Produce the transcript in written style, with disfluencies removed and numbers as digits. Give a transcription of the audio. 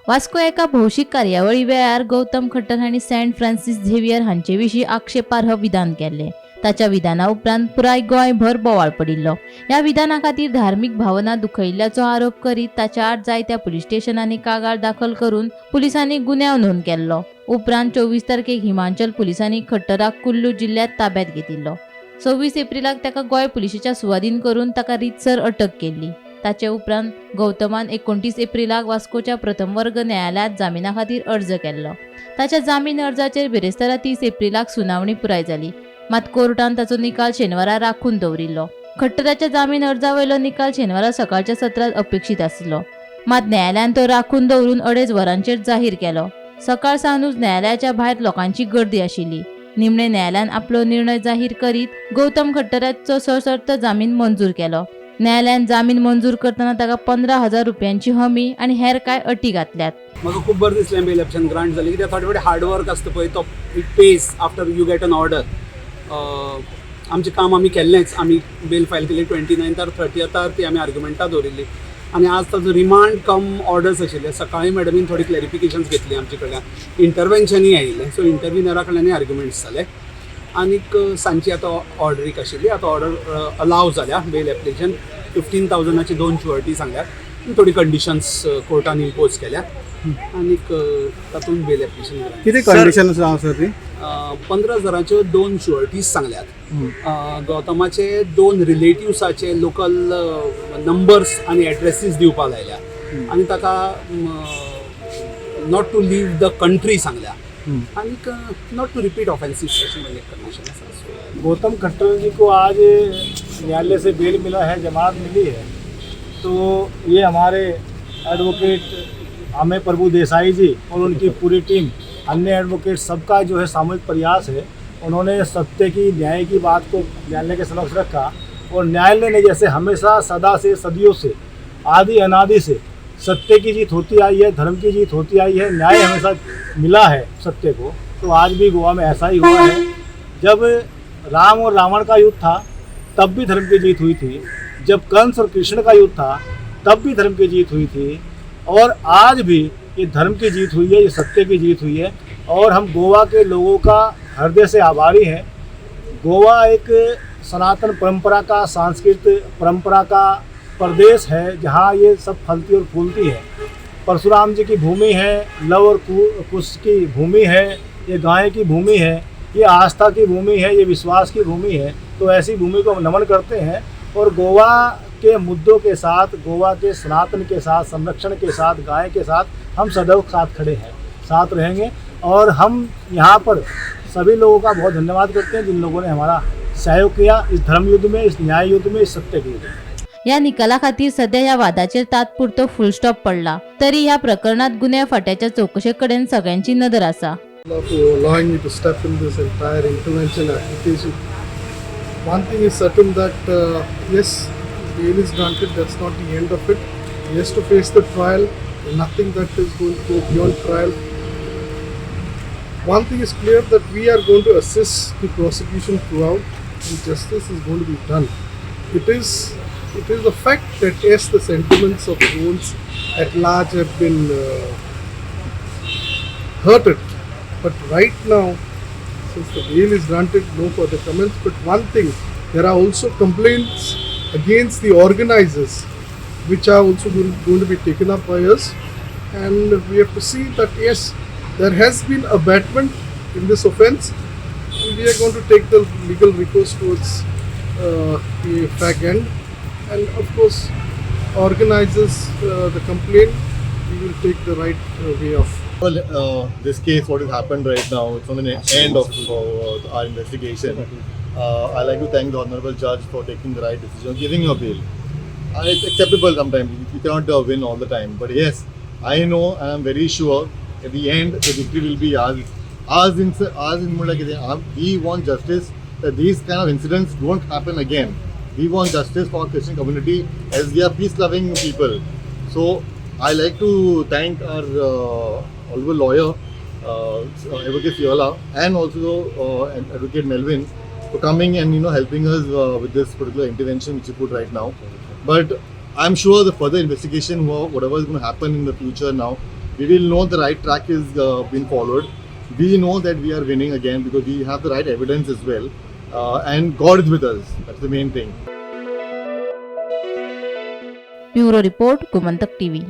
वास्को एका भौशीक कार्यावळी वेळार गौतम खट्टर हांणी सेंट फ्रांसीस झेवियर हांचे विशीं आक्षेपार्ह विधान केल्लें. ताच्या विधाना उपरांत पुराय गोंयभर बोवाळ पडिल्लो. ह्या विधाना खातीर धार्मीक भावना दुखयिल्ल्याचो आरोप करीत ताच्या आड जायत्या पुलीस स्टेशनांनी कागाळ दाखल करून पुलिसांनी गुन्यांव नोंद केल्लो. उपरांत 24 तारखेक हिमाचल पुलिसांनी खट्टराक कुल्लू जिल्ल्यांत ताब्यात घेतिल्लो. 26 एप्रिलाक ताका गोंय पुलिशेच्या सुवादीन करून ताका रितसर अटक केल्ली. ताचे उपरांत गौतमान 29 एप्रिलाक वास्कोच्या प्रथम वर्ग न्यायालयांत जामिना खातीर अर्ज केल्लो. ताच्या जामीन अर्जाचेर बिरेस्तारा 30 एप्रिलाक सुनावणी पुराय जाली. मात कोर्टान ताचो निकाल शेनवारा राखून दवरिल्लो. खट्टराच्या जामीन अर्जा वयलो निकाल शेनवारा सकाळच्या सत्रांत अपेक्षीत आसलो. मात न्यायालयान तो राखून दवरून 2.5 वरांचेर जाहीर केलो. सकाळ सावनूच न्यायालयाच्या भायर लोकांची गर्दी आशिल्ली. निमणे न्यायालयान आपलो निर्णय जाहीर करीत गौतम खट्टराचो सशर्त जामीन मंजूर केलो. न्यायालयान जामीन मंजूर करतना ताका 15,000 रुपयांची हमी आनी हेर कांय अटी घातल्यात. म्हाका खूब बरें दिसलें बेल एप्लिकेशन ग्रांट जाली, कित्याक थोडे फावटी हार्ड वर्क आसता पळय, तो it pays after you get an order. आमचें काम आमी केल्लेंच. आमी बेल फायल केली 29थार, 30थार ती आमी आर्ग्युमेंटां दवरिल्ली आनी आज ताजो रिमांड कम ऑर्डर्स आशिल्ले. सकाळीं मॅडमीन थोडी क्लॅरिफिकेशन्स घेतली आमचे कडल्यान, इंटरवेन्शनूय आयिल्लें, सो इंटरविनरा कडल्यानूय आर्ग्युमेंट्स जाले. आनीक सांजची आतां ऑर्डरीक आशिल्ली. आतां ऑर्डर अलाव जाल्या. बेल एप्लिकेशन 15,000ची दोन शुअरिटी सांगल्यात, थोडी कंडिशन्स कोर्टान इम्पोज केल्या आनीक तातूंत बेल एप्लिकेशन. कितें कंडिशन आसा सर ती? 15 हजाराच्यो दोन शुअरिटीज सांगल्यात. गौतमाचे दोन रिलेटिव्साचे लोकल नंबर्स आनी एड्रेसीस दिवपाक लायल्या आनी ताका not to leave the country सांगल्या आनीक not to repeat offences अशी म्हणजे कंडिशन आसा. सो गौतम खट्टर जी को आज न्यायालय से बेल मिला है, जमानत मिली है, तो ये हमारे एडवोकेट अमेय प्रभु देसाई जी और उनकी पूरी टीम, अन्य एडवोकेट, सबका जो है सामूहिक प्रयास है. उन्होंने सत्य की, न्याय की बात को न्यायालय के समक्ष रखा और न्यायालय ने जैसे हमेशा सदा से, सदियों से, आदि अनादि से सत्य की जीत होती आई है, धर्म की जीत होती आई है, न्याय हमेशा मिला है सत्य को, तो आज भी गोवा में ऐसा ही हुआ है. जब राम और रावण का युद्ध था, तब भी धर्म की जीत हुई थी. जब कंस और कृष्ण का युद्ध था, तब भी धर्म की जीत हुई थी और आज भी ये धर्म की जीत हुई है, ये सत्य की जीत हुई है और हम गोवा के लोगों का हृदय से आभारी हैं. गोवा एक सनातन परंपरा का, सांस्कृतिक परंपरा का प्रदेश है, जहाँ ये सब फलती और फूलती है. परशुराम जी की भूमि है, लव और कुश की भूमि है, ये गाय की भूमि है, ये आस्था की भूमि है, ये विश्वास की भूमि है. तो ऐसी भूमि को हम नमन करते हैं और गोवा के मुद्दों के साथ, गोवा के सनातन के साथ, संरक्षण के साथ, गाय के साथ हम सदैव साथ खड़े हैं, साथ रहेंगे और हम यहाँ पर सभी लोगों का बहुत धन्यवाद करते हैं, जिन लोगों ने हमारा सहयोग किया इस धर्म युद्ध में, इस न्याय युद्ध में, इस सत्य के युद्ध में. ह्या निकाला खातीर सध्या ह्या वादाचेर तात्पुरतो फुलस्टॉप पडला तरी ह्या प्रकरणात गुन्यांव फांट्याच्या चवकशे कडेन सगळ्यांची नदर आसा. For allowing me to step in this entire intervention application. One thing is certain that yes, bail is granted, that's not the end of it. He has to face the trial, nothing that is going to go beyond trial. One thing is clear, that we are going to assist the prosecution throughout and justice is going to be done. It is a fact that yes, the sentiments of Goans at large have been hurted. But right now, since the bail is granted, no further comments. But one thing, there are also complaints against the organizers, which are also going to be taken up by us. And we have to see that yes, there has been abatement in this offense. And we are going to take the legal recourse towards the fag end. And of course, organizers, the complaint, we will take the right way of. Well, this case, what has happened right now, it's on the end of our investigation. I like to thank the honorable judge for taking the right decision, giving a bail. It's acceptable sometimes. You cannot win all the time, but yes, I know and I'm very sure at the end the victory will be ours. Ours in more like we want justice, that these kind of incidents don't happen again. We want justice for our Christian community as we are peace-loving people. So I like to thank our honorable lawyer, Advocate Fiola, and also Advocate Melvin for coming and helping us with this particular intervention which you put right now. But I'm sure the further investigation, whatever is going to happen in the future now, We will know the right track is been followed. We know that we are winning again because we have the right evidence as well. And God is with us. That's the main thing. Bureau report, Gomantak TV.